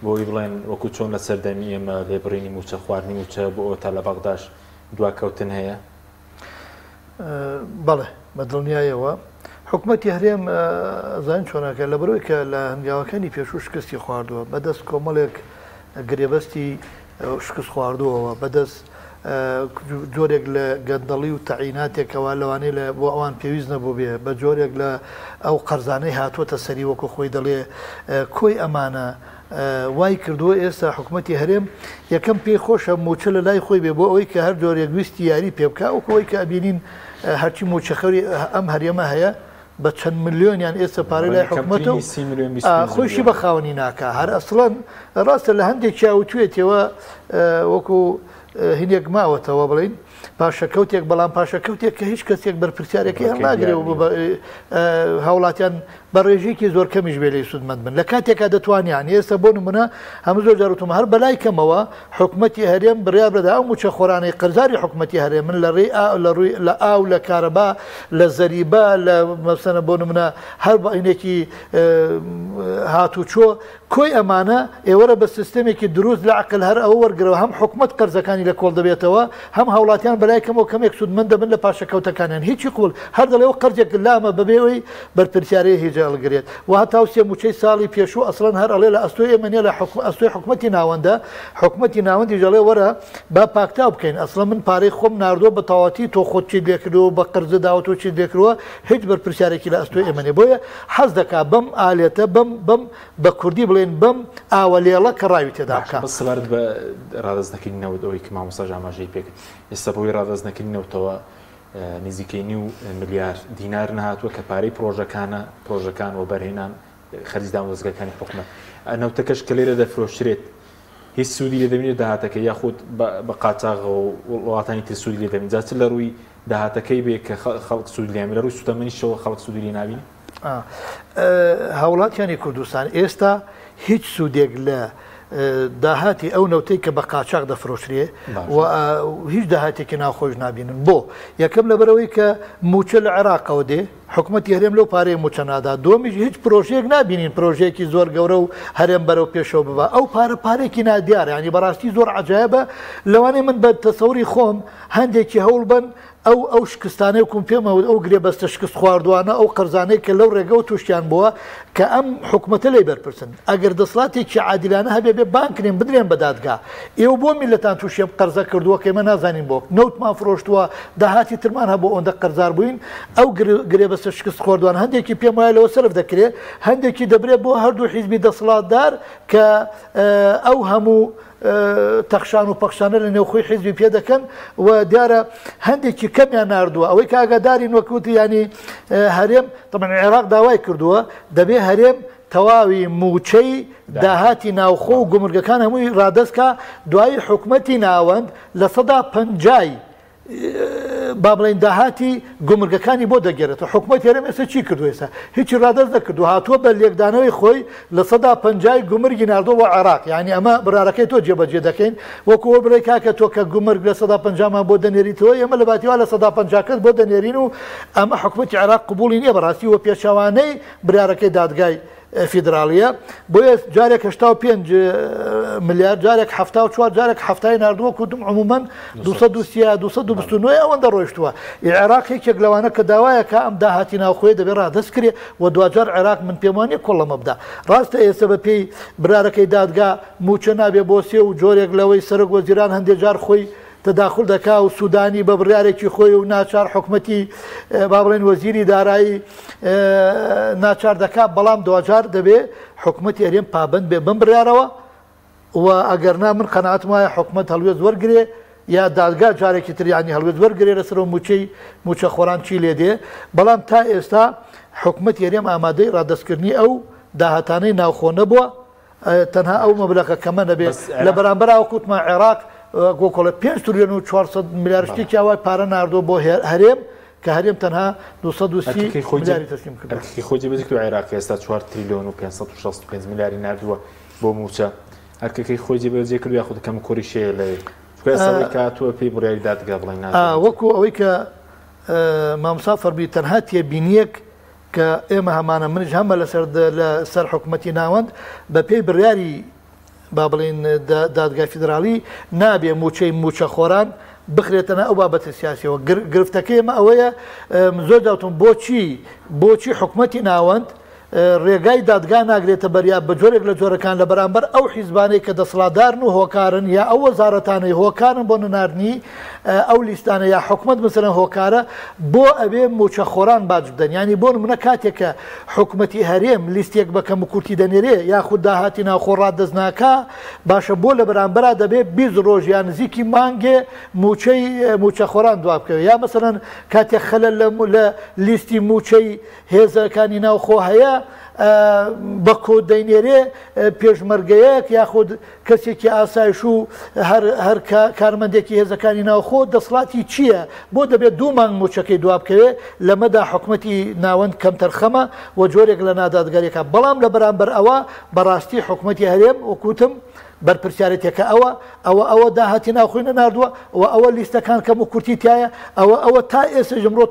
بۆی بڵێن وەکو چۆن لە سەردەمی ئێمە لێبڕینی مووچە خواردنی مووچە بۆ ئەوە تا لە بەغداش دواکەوتن هەیە؟ بەڵێ بە دڵنیایەوە. حکومەتی هەرێم ئەزانین چۆنەکە لەبەرەوەی کە لە هەنگاوەکانی پێشوو شکستی خواردووە بەدەست کۆمەڵێک گرێبەستی شکست خواردووەوە بەدەست جۆرێک لە گەندەڵی و تەعیناتێکەوە لەوانەیە لە بۆ ئەوان پێویست نەبووبێ بە جۆرێک لە ئەو قەرزانەی هاتووەتە سەری وەکو خۆی دەڵێ کۆی ئەمانە وای کردووە ئێستا حکومەتی هەرێم یەکەم پێی خۆشە مووچە لە لای خۆی بێ بۆ ئەوەی کە هەر جۆرێک ویستی یاری پێ بکا وەکو ئەوەی کە ئەبینین هەرچی مووچەخۆری ئەم هەرێمە هەیە بە چەند ملیۆنیان ئێستا پارەی لای حکومەتە و خۆیشی بە خاوەنی ناکا هەر ئەسڵەن ڕاستە لە هەندێکیا وتوێتەوە وەکو هینێک ماوەتەوە بڵین پاشەکەوتێک بەڵام پاشەکەوتێک کە هیچ کەسێک بەرپرسیارەکەی هەڵناگرێ و هاوڵاتیان بە ڕێژەیەکی زۆر کەمیش بێ لێی سوودمەند بن لە کاتێکا دەتوانیان ئێستا بۆ نمونە هەموو زۆر جار وتم هەر بەلای کەمەوە حکومەتی هەرێم بڕیار بدە ئەو مووچەخۆرانەی قەرزاری حکومەتی هەرێمن لە ڕێی لە ڕووی لە ئاو لە کارەبا لە زەریبە لە مەسەنە بۆ نمونە هەر بەینێکی هاتوچۆ کۆی ئەمانە ئێوەرە بە سیستەمێکی دروست لە عەقل هەر ئەوە وەرگرەوە هەم حکومەت قەرزەکانی لە کۆڵ دەبێتەوە هەم هاوڵاتیان بەلای کەمەوە کەمێک سوودمەند دەبن لە پاشەکەوتەکانیان هیچی قبوڵ هەر دەڵێ ئەو قەرزێک لامە بەبێ ئەوەی بەرپرسیارەیە هیچ هەڵگرێت و هەتاو سێ موچەی ساڵی پێشوو ئەسڵەن هەر ئەڵێ لە ئەستۆی ئێمە نیە لە ئەستۆی حکومەتی ناوەندە حکومەتی ناوەندیش ئەڵێ وەرە با پاکتاو بکەین ئەسڵەن من پارەی خۆم ناردووە بە تەواوەتی تۆ خۆت چیت لێکردووە و بە قەرزت داوە تۆ چیت لێکردووە هیچ بەرپرسیارێکی لە ئەستۆی ئێمە نیە بۆیە حەز دەکا بەم ئالێتە بەم بەم بە کوردی بڵێن بەم ئاوە لێڵە کە ڕاوی تێدا بکا. بەس سەبارەت بە ڕادەست نەکردنی نەوت ئەوەی کە مامۆستاش ئاماژەی پێکرد ئێستا بەهۆی ڕادەست نەکردنی نەوتەوە نزیکەی نیو ملیار دینار نەهاتووە کە پارەی پرۆژەکانە پرۆژەکان وەبەرهێنان خەرجی دامودەزگاکانی حکومەت نەوتەکەش کە لێرە دەفرۆشرێت هیچ سوودی لێ دەبینێت داهاتەکە یاخود بە قاچاغەوە وڵاتانی تر سوودی لێ دەبین جا چ لە ڕووی داهاتەکەی بێ کە خەڵک سوود لێ لە ڕووی سوتەمەنیشەوە خەڵک سوودی لێ نابینێ. هاوڵاتیانی کوردستان ئێستا هیچ سوودێک لە داهاتی ئەو نەوتەی کە بە قاچاق دەفرۆشرێ و هیچ داهاتێکی ناوخۆش نابینن بۆ یەکەم لەبەرەوەی کە موچە لە عێراقەوە دێ حکومەتی هەرێم لەو پارەیە موچە نادا دووەمیش هیچ پرۆژەیەک نابینین پرۆژەیەکی زۆر گەورە و هەرێم بەرەو پێشەوە ببا ئەو پارە پارێکی نادیارە ینی بەڕاستی زۆر عجایبە لەوانەیە من بە تەسەوری خۆم هەندێکی هەوڵ بن ئەو ئەو شکستانەی وەکوم پێم وت ئەو گرێبەستە شکست خواردوانە ئەو قەرزانەی کە لەو ڕێگەوە توشیان بووە کە ئەم حکومەتە لێی بەرپرسن ئەگەر دەسڵاتێکی عادیلانە هەبێ بێ بانگ کرێن بدرێن بە دادگا ئێوە بۆ میللەتان توشی ئەم قەرزە کردووە کە ئێمە نازانین بۆ نەوتمان فرۆشتووە داهاتی ترمان هەبوو ئەوەندە قەرزار بووین ئەو گرێبەستە شکست خواردوان هەندێکی پێم وایە لەوە سەرف دەکرێ هەندێکی دەبرێ بۆ هەردوو حیزبی دەسڵاتدار کە ئەو هەموو تەخشان و پەخشانە لە نێوخۆی حیزبی پێ دەکەن و دیارە هەندێکی کەمیان ناردووە ئەوەی کە ئاگادارین وەک وتی ینی هەرێم طبعا عێراق داوای کردووە دەبێ هەرێم تەواوی موچەی داهاتی ناوخۆ و گومرگەکان هەمووی ڕادەستکا دوایی حکومەتی ناوەند 50%ی با بڵێین داهاتی گومرگەکانی بۆ دەگێرێتەوە حکومەتی هەرێم ئێستا چی کردووە ئێستا هیچی ڕادەست نەکردووە هاتووە بە لێکدانەوەی خۆی 50%ی گومرگی ناردووە بۆ عێراق یعنی ئەمە بڕارەکەی تۆ جێبەجێ دەکەین وەکو ئەوە بڵێ کاکە تۆ کە گومرگ 50%مان بۆ دەنێریتەوە ئێمە لە باتیوا 50%کەت بۆ دەنێرین و ئەمە حکومەتی عێراق قبوڵی نییە بەڕاستی وە پێچەوانەی بڕارەکەی دادگای فیدراڵیە بۆیە جارێک 85 ملیار جارێک 74 جارێک هەفتای ناردووە کوتم عموما 230 229 ئەوەندە ڕۆیشتووە عێراق یەکێک لەوانە کە داوایە کە ئەم داهاتی ناوخۆی دەبێ ڕادەست کرێ و دواجار عێراق من پێم وانیە کۆڵەمە بدا ڕاستە ئێستا بە پێی برارەکەی دادگا موچە نابێ بۆ سێ و جۆرێک لەوەی سەرۆک وەزیران هەندێک جار خۆی تەداخول دەکا و سودانی بە بڕیارێکی خۆی و ناچار حکومەتی با بڵێن وەزیری دارایی ناچار دەکا بەڵام دواجار دەبێ حکومەتی هەرێم پابند بێ بەم بڕیارەوە و ئەگەر نا من قەناعەتم وایە حکومەت هەڵوێست وەرگێ یا دادگا جارێکی تر یانی هەڵوێست وەرگێ لەسەر موچەی موچەخۆران چی لێ دێ بەڵام تا ئێستا حکومەتی هەرێم ئامادەی ڕادەستکردنی ئەو داهاتانەی ناوخۆ نەبووە تەنها ئەو مەبلەغە کەمە نەبێ لە بەرامبەرا وەک وتمان عێراق گۆکۆڵە 5 تریلیۆن و 400 ملیار شتێکی ئاوای پارە ناردووە بۆ هەرێم کە هەرێم تەنها 230 ملیاری تەسلیم کردووە. ئەرکەکەی خۆی جێبەجێ کردووە عێراق ئێستا 4 تریلیۆن و 565 ملیاری ناردووە بۆ مووچە ئەرکەکەی خۆی جێبەجێ کردووە یاخود کەم و کوڕیش هەیە لەوێ چونکە ئێستا ئەوەی کە هاتووە پێی بڕیاری دادگا بڵێن ناجێبەجێ وەکو ئەوەی کە مامۆستا فەرمووی تەنها تێبینییەک کە ئێمە هەمانە منیش هەمە لەسەر لە سەر حکومەتی ناوەند بە پێی بڕیاری با بڵێین دادگای فیدراڵی نابێ مووچەی مووچەخۆران بخرێتە ناو ئەو بابەتە سیاسیەوە. گرفتەکەی ئێمە ئەوەیە زۆر جار وتم بۆچی بۆچی حکومەتی ناوەند ڕێگای دادگا ناگرێتە بەر یا بە جۆرێک لە جۆرەکان لە بەرامبەر ئەو حیزبانەی کە دەسەڵاتدارن و هۆکارن یا ئەو وەزارەتانەی هۆکارن بۆ نەناردنی ئەو لیستانە یا حکومەت مەسەلەن هۆکارە بۆ ئەبێ موچەخۆران باج بدەن یانی بۆ نمونە کاتێک کە حکومەتی هەرێم لیستێک بە کەم و کورتی دەنێرێ یاخود داهاتی ناوخۆ ڕادەست ناکا باشە بۆ لە بەرامبەرا دەبێ 20 ڕۆژ یا نزیکی مانگێ موچەی موچەخۆران دوابکەوێ یا مەسەلەن کاتێک خەلەل لە لیستی موچەی هێزەکانی ناوخۆ هەیە بە کۆد دەینێرێ پێشمەرگەیەک یاخود کەسێکی ئاسایش و هەر هەر کارمەندێکی هێزەکانی ناوخۆ دەسڵاتی چییە بۆ دەبێت دوو مانگ موچەکەی دوابکەوێ لەمەدا حکومەتی ناوەند کەمتەرخەمە و جۆرێک لە نادادگەریەکە بەڵام لە بەرامبەر ئەوە بەڕاستی حکومەتی هەرێم وەکوتم بەرپرسیارێتیەکە ئەوە ئەوە ئەوە داهاتی ناوخۆی نەناردووە و ئەوە لیستەکان کەم و کورتی تایە ئەوە ئەوە تا ئێستا ئەمڕۆ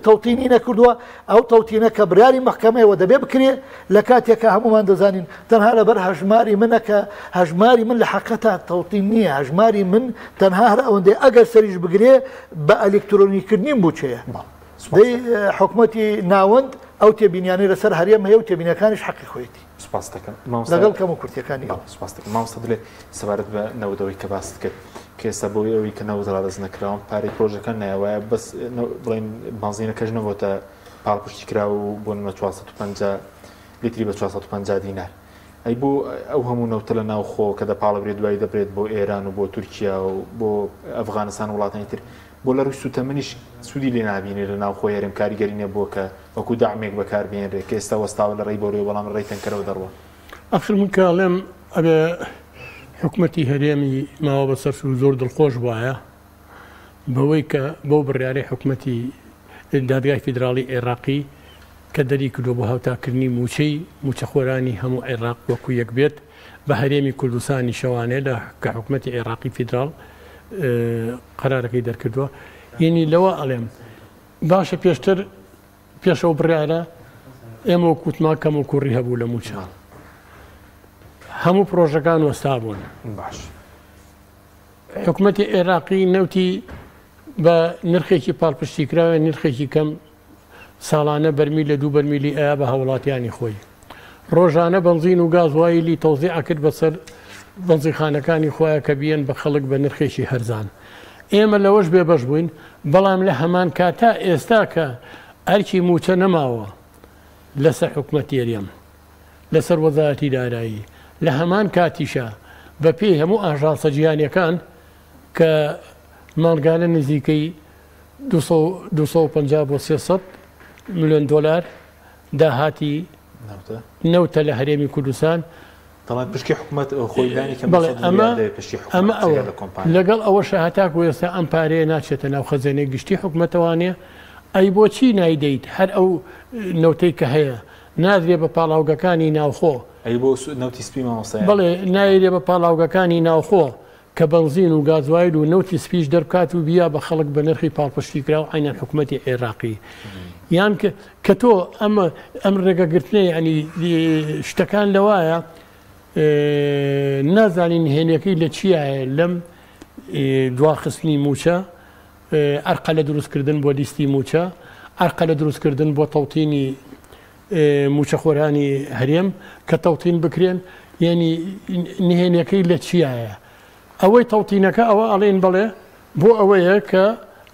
تەوتینی نەکردووە ئەو تەوتینە کە بڕیاری مەحکەمەیەوە دەبێ بکرێ لە کاتێک کە هەمومان دەزانین تەنها لەبەر هەژماری منە کە هەژماری من لە حەقەتا تەوتین نییە هەژماری من تەنها هەر ئەوەندەی ئەگەر سەریش بگرێ بە ئەلکترۆنیکردنی مووچەیە دەی حکومەتی ناوەند ئەو تێبینیانەی لەسەر هەرێم هەیە و تێبینەکانیش حەقی خۆیەتی. سوپاست دەکەم لەگەڵ کەم و کورتیەکانی ئەو. سوپاست دەکەم مامۆستا دلێر سەبارەت بە نەوتەوەی کە باست کرد کە ئێستا بەوەی ئەوەی کە نەوت ڕادەست نەکراوە پارەی پرۆژەکان نایە وایە بەس بڵێن بەنزینەکەش نەبۆتە پاڵپشتی کراوە و بۆ نمونە 450 لیتری بە 450 دینار ئەی بۆ ئەو هەموو نەوتە لە ناوخۆ کە دەپاڵبرێت دوایی دەبرێت بۆ ئێران و بۆ تورکیا و بۆ ئەفغانستان و وڵاتانی تر بۆ لە ڕووی سووتەمەنیش سوودی لێ نابینێت لە ناوخۆی هەرێم کاریگەری نەبووە کە وەکو دەعمێک بەکار بهێنرێت کە ئێستا وەستاوە لە ڕێی بۆریەوە بەڵام لە ڕێی تەنکەرەوە دەڕوا. ئاخر من کە ئەڵێم ئەبێ حکومەتی هەرێمی ماوە بەسەر چوو زۆر دڵخۆش بوایە بەوەی کە بەو بڕیارەی حکومەتی دادگای فیدراڵی عێراقی کە دەری کردووە بۆ هاوتاکردنی مووچەی مووچەخۆرانی هەموو عێراق وەکو یەک بێت بە هەرێمی کوردستانیشەوانێ لە کە حکومەتی عێراقی فیدراڵ قەرارەکەی دەرکردووە یعنی لەوە ئەڵێم باشە پێشتر پێش ئەو بڕیارە ئێمە وەک وتمان کەم و کوڕی هەبوو لە مووچە هەموو پرۆژەکان وەستا بوون باش حکوومەتی عێراقی نەوتی بە نرخێکی پاڵپشتیکراوە نرخێکی کەم ساڵانە بەرمیل لە دوو بەرمیلی ئەیا بە هاوڵاتیانی خۆی. ڕۆژانە بەنزین و گازوایلی تەوزیع ئەکرد بەسەر بەنزینخانەکانی خۆیا کە بیەن بە خەڵک بە نرخێکی هەرزان. ئێمە لەوەش بێبەش بووین، بەڵام لە هەمانکاتا ئێستا کە ئەرکی مووچە نەماوە لەسەر حکومەتی هەرێم، لەسەر وەزارەتی دارایی، لە هەمان کاتیشا بە پێی هەموو ئاژانسە جیهانیەکان کە مانگانە نزیکەی 250 بۆ 300 ملیۆن دۆلار داهاتی نەوتە لە هەرێمی کوردستان. دەڵێن پشکی حکومەت خۆی لانی کەم بەڵێ 200 ئەمە ملیار دەوێت پشکی حکومەت ئەمە جگە ئەوە لە کۆمپانیا. لەگەڵ ئەوەشا هەتاکو ئێستا ئەم پارەیە ناچێتە ناو خەزێنەی گشتی حکومەتەوانێ ئەی بۆچی نایدەیت هەر ئەو نەوتەی کە هەیە نادرێ بە پاڵاوگەکانی ناوخۆ. ئەی بۆ نەوتی سپی مامۆستا یان؟ بەڵێ نایرێ بە پاڵاوگەکانی ناوخۆ کە بەنزین و گازوایل و نەوتی سپیش دەربکات و بیا بە خەڵک بە نرخی پاڵپشتیکراو عەینەن حکومەتی عێراقی یان کە تۆ ئەمە ئەم ڕێگەگرتنە یعنی شتەکان لەوایە نازانین نهێنیەکەی لە چیایە لەم دواخستنی موچە ئەرقە لە دروستکردن بۆ لیستی موچە ئەرقە لە دروستکردن بۆ تەوتینی موچەخۆرانی هەرێم کە تەوتین بکرێن یعنی نهێنیەکەی لە چیایە ئەوەی تەوتینەکە ئەوە ئەڵێن بەڵێ بۆ ئەوەیە کە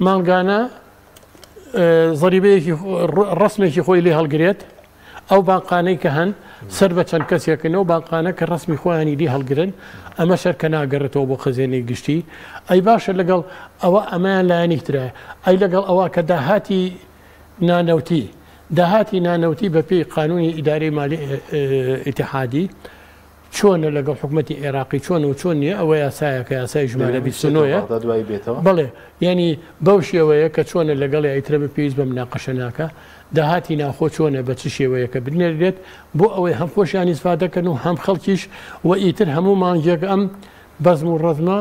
مانگانە زەریبەیەکی ڕسمێکی خۆی لێ هەڵگرێت ئەو بانقانەی کە هەن سەر بە چەند کەسێکن ئەو بانقانە کە ڕسمی خۆیانی لێ هەڵگرن ئەمە شەر کە ناگەڕێتەوە بۆ خەزێنەی گشتی ئەی باشە لەگەڵ ئەوە ئەمەیان لایەنێک ترە ئەی لەگەڵ ئەوە کە داهاتی نانەوتی داهاتی نانەوتی بە پێی قانونی ئیدارەی مالی ئیتحادی چۆنە لەگەڵ حکومەتی عێراقی چۆنە و چۆن نییە ئەوە یاسایەکە یاسای ژمارە 29 ە بەڵێ یعنی بەو شێوەیە کە چۆنە لەگەڵی ئیترە بە پێویست بە مناقەشە ناکە داهاتی ناوخۆ چۆنە بە چ شێوەیەکە بنێرێت بۆ ئەوەی هەم خۆشیان ئیسفادە کەن و هەم خەڵکیش و ئیتر هەموو مانگێک ئەم بەزم و ڕەزمە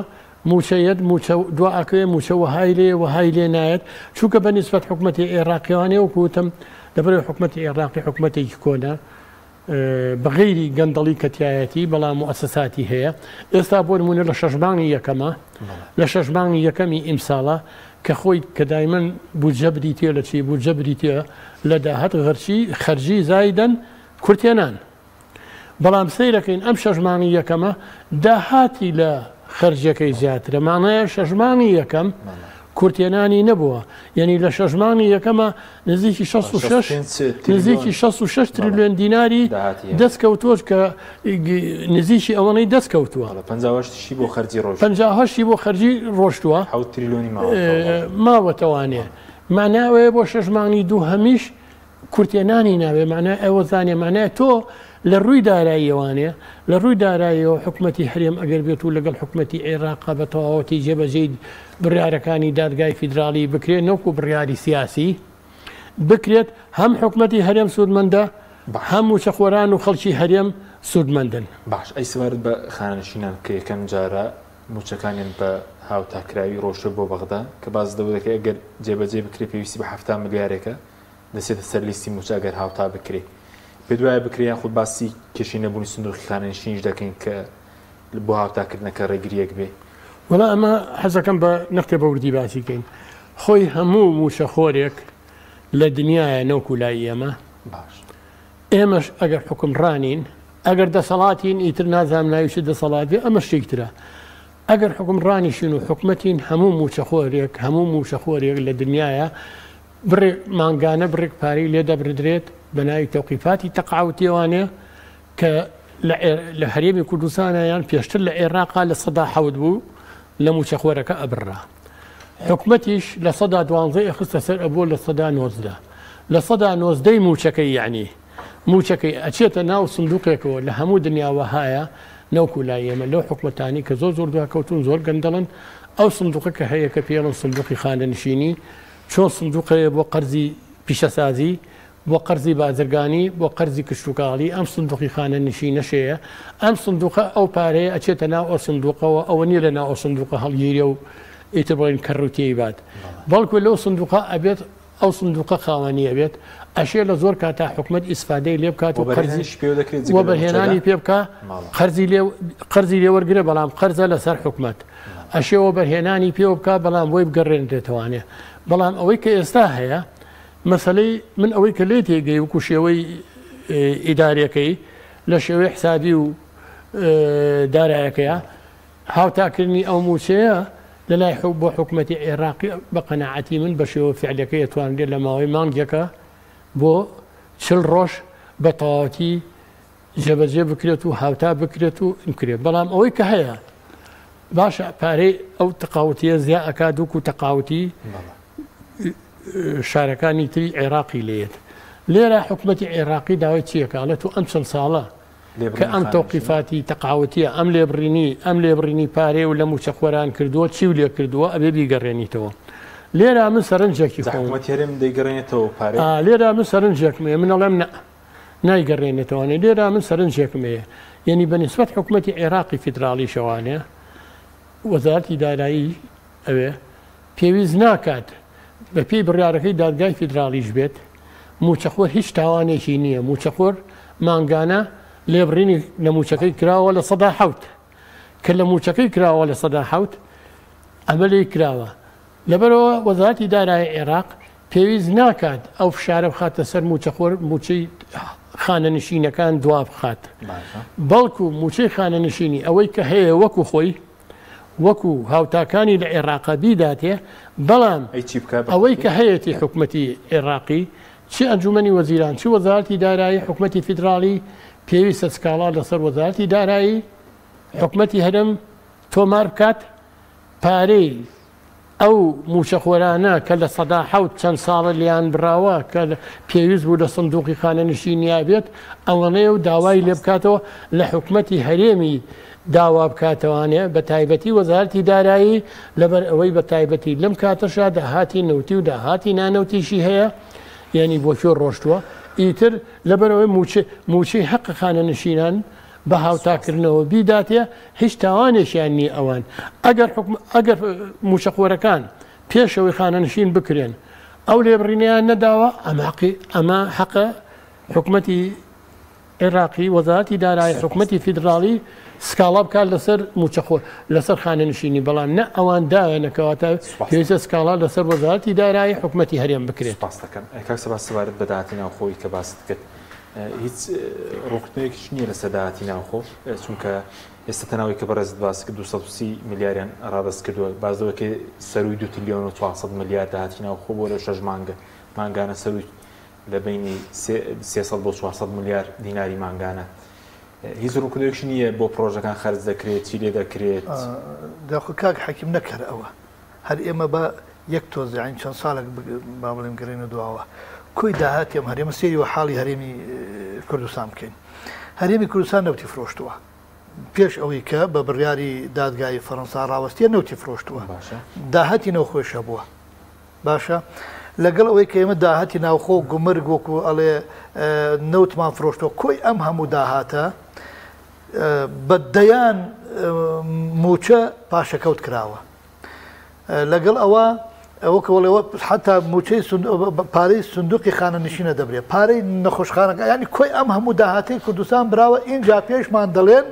مووچە یەت مووچە دوا ئەکەوێ مووچە وەهای لێ وەهای لێ نایەت چونکە بە نیسبەت حکومەتی عێراقیوانێ وەکو وتم لەبەرەوەی حکومەتی عێراقی حکومەتێکی کۆنە. بە غەیری گەندەڵی کە تیایەتی بەڵام موئەسەساتی هەیە ئێستا بۆ نمونە لە شەش مانگی یەکەمە لە شەش مانگی یەکەمی ئیمساڵە کە خۆی کە دایمەن بودجە بریتە لە چی بودجە بریتە لە داهات غەرچی خەرجی زایدەن کورتێنان بەڵام سەیرەکەین ئەم شەش مانگی یەکەمە داهاتی لە خەرجیەکەی زیاترە مانایە شەش مانگی یەکەم کورتێنانی نەبووە یعنی لە شەش مانگی یەکەمە نزیکی 66 نزیکی 66 تریلیۆن دیناری دەست کەوتووە کە نزیکی ئەوەنەی دەست کەوتووە 58 بۆ خەرجی ڕۆژ 58 بۆ خەرجی ڕۆشتووە 7 تریلیۆنی ماوەتەوانێ ماناوەیە بۆ شەش مانگی دوو هەمیش کورتهێنانی ناوێ مانای ئەوە زانێ مانای تۆ لە ڕووی داراییەوانێ لە ڕووی داراییەوە حکومەتی هەرێم ئەگەر بێت و لەگەڵ حکومەتی عێراقا بە تەواوەتی جێبەجێی بڕیارەکانی دادگای فیدراڵی بکرێت نەوەکو بڕیاری سیاسی بکرێت هەم حکومەتی هەرێم سوودمەندە هەم مووچەخۆران و خەڵکی هەرێم سوودمەندن. باش ئەی سەبارەت بە خانەنشینان کە یەکەم جارە مووچەکانیان بە هاوتاکراوی ڕۆشتوە بۆ بەغدا کە باس لەوە دەکرێت ئەگەر جێبەجێ بکرێت پێویستی بە 70 ملیارێکە دەچێتە سەر لیستی مووچە ئەگەر هاوتا بکرێ پێت وایە بکرێ یاخود باسی کێشەی نەبوونی سندوقی خانەنشینیش دەکەین کە بۆ هاوتاکردنەکە ڕێگریەک بێ؟ وەڵا ئەمە حەزەکەم بە نەختێ بە وردی باسی کەین خۆی هەموو مووچەخۆرێک لە دنیاە نەوکو لای ئێمە باش ئێمەش ئەگەر حوکمڕانین ئەگەر دەسەڵاتین ئیتر نازانم ناوی چ دەسەڵات بێ ئەمە شتێک ترە ئەگەر حوکمڕانیشین و حکومەتین هەموو مووچەخۆرێک هەموو مووچەخۆرێک لە دنیاە بڕێک مانگانە بڕێک پارەی لێ دەبردرێت بە ناوی تەوقیفاتی تەقاوتیەوانێ کە لە هەرێمی کوردستانە یان پێشتر لە عێراقا 7% بوو لە مووچەخۆرەکە ئەبڕا. حکومەتیش 12% ئەخستە سەر ئەبووە 19%. 19% مووچەکەی یەعنی مووچەکەی ئەچێتە ناو سندوقێکەوە لە هەموو دنیا وەهایە نەوکو لای ئێمە لەو حکومەتانی کە زۆر زۆر دواکەوتون زۆر گەندەڵن ئەو سندوقە کە هەیە کە پێڵن سندوقی خانەنشینی چۆن سندوق هەیە بۆ قەرزی پیشەسازی، بۆ قەرزی بازرگانی، بۆ قەرزی کشتوکاڵی، ئەم سندوقی خانەنشینەشەیە، ئەم سندوقە ئەو پارەیە ئەچێتە ناو ئەو سندوقەوە، ئەوە نییە لە ناو ئەو سندوقە هەڵگیرێ و ئیتر بڵێن کەڕ و تێی بات، بەڵکو لەو سندوقە ئەبێت ئەو سندوقە خاوەنی ئەبێت، ئەشێ لە زۆر کاتا حکومەت ئیسفادەی لێ بکات و قەرزی وەبەرهێنانی پێ بکا، قەرزی لێ قەرزی لێ وەرگرێ، بەڵام قەرزە لەسەر حکومەت. ئەشێ وەبەرهێنانی پێوە بکا بەڵام بۆی بگەڕێنرێتەوانێ بەڵام ئەوەی کە ئێستا هەیە مەسەلەی من ئەوەی کە لێ تێگەی وەکو شێوەی ئیدارەکەی لە شێوەی حسابی و دارایەکەیە هاوتاکردنی ئەو موچەیە لە لای بۆ حکوومەتی عێراقی بە قەنەعەتی من بە شێوە فعلەکەی ئەتوانرێت لە ماوەی مانگێکە بۆ 40 ڕۆژ بە تەواوەتی جێبەجێ بکرێت و هاوتا بکرێت و بکرێت بەڵام ئەوەی کە هەیە باشە پارەی ئەو تەقاوتیە زیا ئەکات وەکو تەقاوتی شارەکانی تری عێراقی لێت لێرە حکوومەتی عێراقی داوای چیەکە ئەڵێت و ئەم چەند ساڵە کە ئەم تەوقیفاتی تەقاوتیە ئەم لێبڕینی ئەم لێبڕینی پارێ و لە موچەخۆران کردووە چی و لێ کردووە ئەبێ بیگەڕێنیتەوە لێرە من سەرنجێکی خۆم دەیگەڕێنێتەوە پارێ لێرە من سەرنجێکم من ئەڵێم نە نایگەڕێنێتەوانێ لێرە من سەرنجێکم هەیە یعنی بە نسبەت حکوومەتی عێراقی فیدراڵیشەوانێ وەزارەتی دارایی ئەوێ پێویست ناکات بە پێی بڕیارەکەی دادگای فیدراڵیش بێت موچەخۆر هیچ تاوانێکی نییە موچەخۆر مانگانە لێبڕینی لە موچەکەی کراوە 7% کە لە موچەکەی کراوە 7% ئەمە لێی کراوە لەبەرئەوە وەزارەتی دارایی عێراق پێویست ناکات ئەو فشارە بخاتە سەر مووچەخۆر مووچەی خانەنشینەکان دوابخات بەڵکو مووچەی خانەنشینی ئەوەی کە هەیە وەکو خۆی وەکو هاوتاکانی لە عێراقا بیداتێ بەڵام ئەوەی کە هەیەتی حکومەتی عێراقی چی ئەنجومەنی وەزیران چی وەزارەتی دارایی حکومەتی فیدراڵی پێویستە سکاڵا لەسەر وەزارەتی دارایی حکومەتی هەرێم تۆمار بکات پارەی ئەو مووچەخۆرانە کە 7% چەند ساڵە لێیان بڕاوە کە پێویست بوو لە سندوقی خانەنشینیا بێت ئەوەنەیە و داوای لێ بکاتەوە لە حکومەتی هەرێمی داوا بکاتەوانێ بە تایبەتی وەزارەتی دارایی لەبەر ئەوەی بە تایبەتی لەم کاتەشا داهاتی نەوتی و داهاتی نانەوتیشی هەیە یعنی بۆ کوێ ڕۆشتووە ئیتر لەبەرئەوەی مووچەی حەقە خانەنشینان بە هاوتاکردنەوە بیداتێ هیچ تاوانێکیان نییە ئەوان ئەگەر حکوم ئەگەر مووچەخۆرەکان پێش ئەوەی خانەنشین بکرێن ئەو لێبڕینەیان نەداوە ئەمە حەقی ئەمە حەقە حکومەتی عێراقی وەزارەتی دارایی حکومەتی فیدراڵی سکاڵا بکات لەسەر مووچەخۆر لەسەر خانەنشینی بەڵام نە ئەوان داوێنە کەواتە پێویستە سکاڵا لەسەر وەزارەتی دارایی حکومەتی هەرێم بکرێت. سوپاست دەکەم کاک سەباس سەبارەت بە داهاتی ناوخۆیی کە باست کرد هیچ ڕوونکردنەوەیەکیش نییە لەسەر داهاتی ناوخۆ چونکە ئێستا تەناوی کە بەڕێزت باس کرد 230 ملیاریان ڕادەست کردووە باس لەوە کە سەروی 2 تریلیۆن و 400 ملیار داهاتی ناوخۆ بۆ لە شەش مانگە مانگانە سەروی لە بەینی 300 بۆ 400 ملیار دیناری مانگانە هیچ ڕوونکردنەوەیەکیش نییە بۆ پڕۆژەکان خەرج دەکرێت چی لێ دەکرێت. داخۆ کاک حەکیم نەک هەر ئەوە هەر ئێمە با یەک تۆز یانی چەند ساڵێک با بڵێم گەڕێینە دواوە کۆی داهاتی ئەم هەرێمە سەیری وە حاڵی هەرێمی کوردستان بکەین هەرێمی کوردستان نەوتی فرۆشتووە پێش ئەوەی کە بە بڕیاری دادگای فەرەنسا ڕاوەستیە نەوتی فرۆشتووە داهاتی نەوخۆش هەبووە باشە لەگەڵ ئەوەی کە ئێمە داهاتی ناوخۆ و گومرگ وەکو ئەڵێ نەوتمان فرۆشتوە کۆی ئەم هەموو داهاتە بە دەیان موچە پاشەکەوت کراوە لەگەڵ ئەوە وەکو وڵێ حتا موچەی پارەی سندوقی خانە نشینە دەبرێت پارەی نەخۆشخانەکە ینی کۆی ئەم هەموو داهاتی کوردستان براوە اینجا پێشمان دەڵێن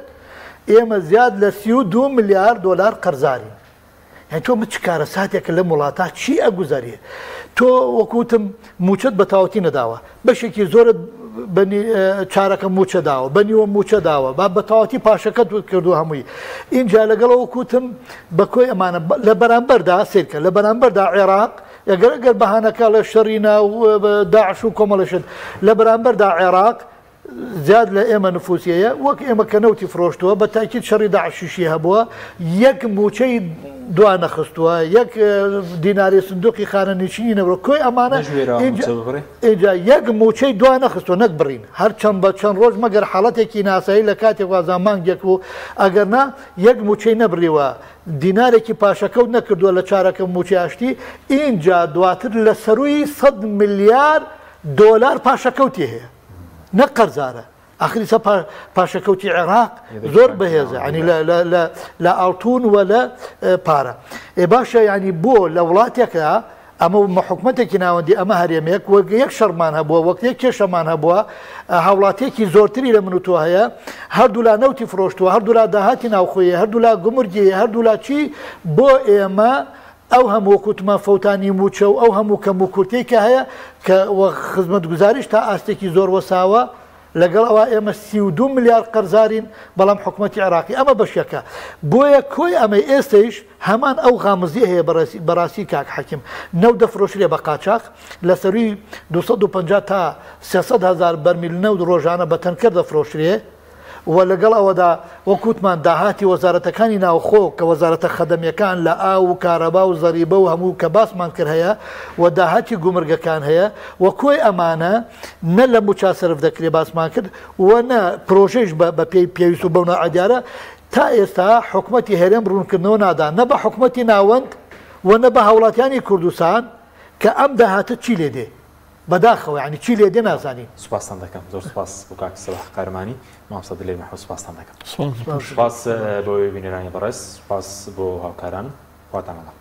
ئێمە زیاد لە 32 ملیار دلار قەرزارین یانی تۆ چ کارەساتێکە لەم وڵاتە چی ئەگوزەرێ تۆ وەکوتم موچەت بە تەواوەتی نەداوە بەشێکی زۆرت چارەکە موچە داوە بە نیوە موچە داوە با بە تەواوەتی پاشەکەت کردو هەمووی اینجا لەگەڵ وەکوتم بە کۆی ئەمانە لە بەرامبەردا سیرکە لە بەرامبەردا عێراق ئەگەر ئەگەر بەهانەکە لە شەڕی ناو داعش و کۆمەڵەشت لە بەرامبەردا عێراق زیاد لە ئێمە نفوسی هەیە وەک ئێمە کە نەوتی فرۆشتووە بە تاکید شەڕی داعشیشی هەبووە یەک موچەی دوا نەخستووە یەک دیناری سندوقی خانەنشینی نەبووە کۆی ئەمانە ئینجا یەک موچەی دوا نەخستووە نەک بڕین هەر چەند بە چەند ڕۆژ مەگەر حاڵەتێکی ناسایی لە کاتێک وازا مانگێک و ئەگەر نا یەک موچەی نەبڕیوە دینارێکی پاشەکەوت نەکردووە لە چارەکە موچەی ئاشتی ئینجا دواتر لە سەروی 100 ملیار دۆلار پاشەکەوتی هەیە نەک قەرزارە ئاخری سە پاشەکەوتی عێراق زۆر بەهێزە ینی لە ئاڵتون و لە پارە ئێ باشە ینی بۆ لە وڵاتێکە ئەمە حکومەتێکی ناوەندی ئەمە هەرێمێک وەک یەک شەڕمان هەبووە وەک یەک کێشەمان هەبووە هاوڵاتیەکی زۆرتری لە من و تۆ هەیە هەردوولا نەوتی فرۆشتووە هەردوولا داهاتی ناوخۆیە هەردوولا گومرگی هەردوولا چی بۆ ئێمە ئەو هەموو وەک وتمان فەوتانی مووچە و ئەو هەموو کەموکورتیەی کە هەیە کە و خزمەتگوزاریش تا ئاستێکی زۆر وەساوە، لەگەڵ ئەوە ئێمە 32 ملیار قەرزارین، بەڵام حکومەتی عێراقی ئەمە بەشێکە. بۆیە کۆی ئەمەی ئێستەیش هەمان ئەو غامزیە هەیە بەڕاستی کاک حەکیم نەوت دەفرۆشرێ بە قاچاخ لە سەرووی 250 تا 300 هەزار بەرمیل نەوت ڕۆژانە بە تەنکەر دەفرۆشرێ، و لەگەڵ ئەوەدا وەک وتمان داهاتی وەزارەتەکانی ناوخۆ کە وەزارەتە خەدەمیەکان لە ئاو و کارەبا و زەریبە و هەموو کە باسمان کرد هەیە و داهاتی گومرگەکان هەیە و کۆی ئەمانە نە لە موچە سەرف دەکرێ باسمان کرد و نە پرۆژەیش بە پێی پێویست و بەو نەوعە دیارە تا ئێستا حکومەتی هەرێم ڕوونکردنەوە نادا نە بە حکومەتی ناوەند و نە بە هاوڵاتیانی کوردستان کە ئەم داهاتە چی لێ دێ. بەداخەوە یانی چی لێ دێ نازانین. سوپاستان دەکەم زۆر سوپاس بۆ کاک سەباح قارەمانی مامۆستا دلێر مەحمود سوپاستان دەکەم. سوپاس بۆ بینەرانی بەڕێز سوپاس بۆ هاوکاران خواتان لەگەڵ.